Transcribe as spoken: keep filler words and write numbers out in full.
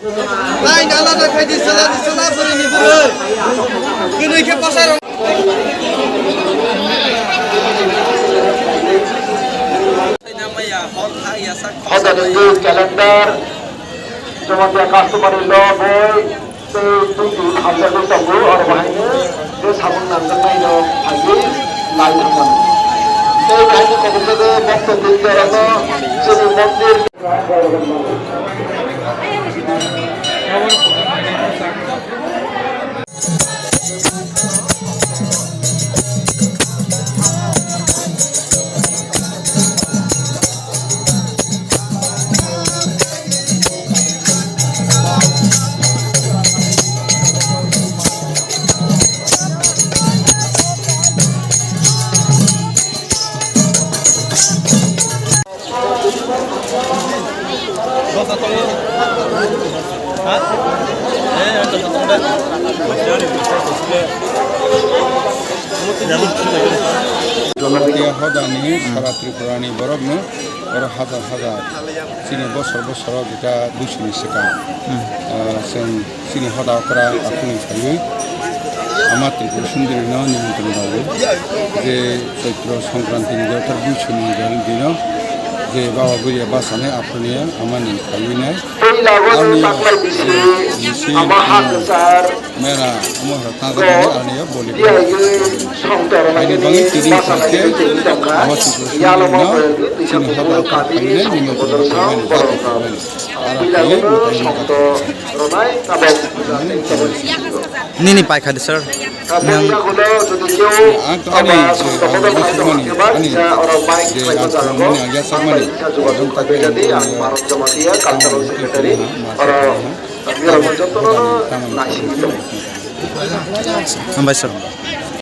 Lain alada khaidi sala di sala bwrwi ni bwrwi. Kwnwi khe pasar. Hotani twi calendar, jemon je customary law boi, tei twi twi hamjakgwi tongo, oro bahaino je sabung nangjaknaino phaiwi lai thangmani. Tei bahaino koborsogwi bokto twi jorano chini mondir. Jamatia hodani sara Tripurani borokno oro hajar hajar chini bosor bosoro jeta buisini swkang. Ah, chwng Chini hoda okra akhuni phaiwi Ama Tripura Sundari no nimantron rwo je Chaitro Songkranti ni jothar buisuni dino je Baba Buria bachani aphuruni amani phaiwi nai. Ani bisi mera omo horo tajaknai ani boli. Ani bangwi tini khe Ama Tripura Sundari no chini hoda okra phaiwi nai nimantron rwmani. Nini pai khadi, sir. Nang Ang to ani je, ang je mani, ani je, ang to mani, ang ya sak mani. Ang to mani, ang ya sak mani. Hambai, sir.